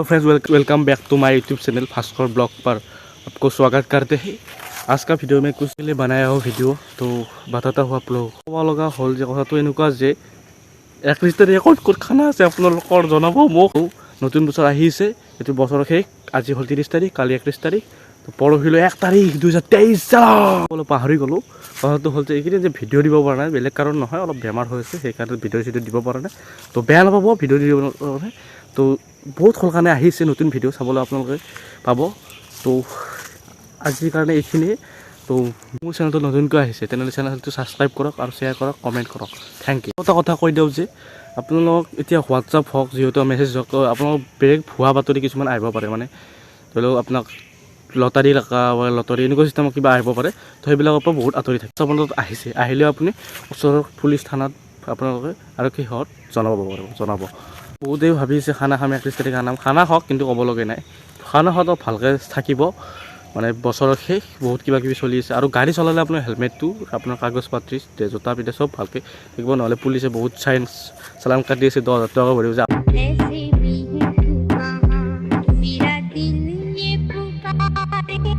Friends, welcome back to my YouTube channel Bhaskar blog पर आपको स्वागत करते हैं। आज का वीडियो में कुछ के लिए बनाया हूँ वीडियो, तो बताता हूँ आप लोग। ক'ব লগা হ'ল যে কথাটো এনেকুৱা যে 31 তাৰিখে ক'ত ক'ত খানা আছে আপোনালোকৰ জনাব মোক। নতুন বছৰ আহিছে, এইটো বছৰৰ শেষ। আজি হ'ল 30 তাৰিখ, কালি 31 তাৰিখ, তো পৰহিলৈ 1 তাৰিখ 2023। অলপ পাহৰি গ'লোঁ। কথাটো হ'ল যে এইকেইদিন যে ভিডিঅ' দিব পৰা নাই, বেলেগ কাৰণ নহয়, অলপ বেমাৰ হৈ আছে, সেইকাৰণে ভিডিঅ' চিডিঅ' দিব পৰা নাই। তো বেয়া নাপাব ভিডিঅ' দিব কাৰণে। তো বহুত সোনকালে আহিছে নতুন ভিডিঅ', চাবলৈ আপোনালোকে পাব। তো আজিৰ কাৰণে এইখিনিয়ে। তো মোৰ চেনেলটো নতুনকৈ আহিছে, তেনেহ'লে চেনেলটো ছাবস্ক্ৰাইব কৰক আৰু শ্বেয়াৰ কৰক, কমেণ্ট কৰক। Thank U. এটা কথা কৈ দিওঁ যে আপোনালোকক এতিয়া হোৱাটছআপ হওক, যিহেতু মেছেজ হওক, আপোনালোক বেলেগ ভুৱা বাতৰি কিছুমান আহিব পাৰে। মানে ধৰি লওক আপোনাক লটাৰী লগা বা লটাৰী এনেকুৱা চিষ্টেমত কিবা আহিব পাৰে। তো সেইবিলাকৰ পৰা বহুত আঁতৰি থাকে। আপোনাৰ তাত আহিছে, আহিলেও আপুনি ওচৰৰ পুলিচ থানাত আপোনালোকে আৰক্ষী সেৱাত জনাব পাৰিব, জনাব। বহুতেই ভাবিছে খানা খাম, 31 তাৰিখে খানা খানা খাওক, কিন্তু ক'বলগীয়া নাই। খানা খোৱাটো ভালকৈ থাকিব। মানে বছৰৰ শেষ, বহুত কিবা কিবি চলি আছে। আৰু গাড়ী চলালে আপোনাৰ হেলমেটটো, আপোনাৰ কাগজ পাতি, জোতা পিঠা চব ভালকৈ থাকিব। নহ'লে পুলিচে বহুত চাইন চালান কাটি আছে, 10,000 টকা ভৰিব যে।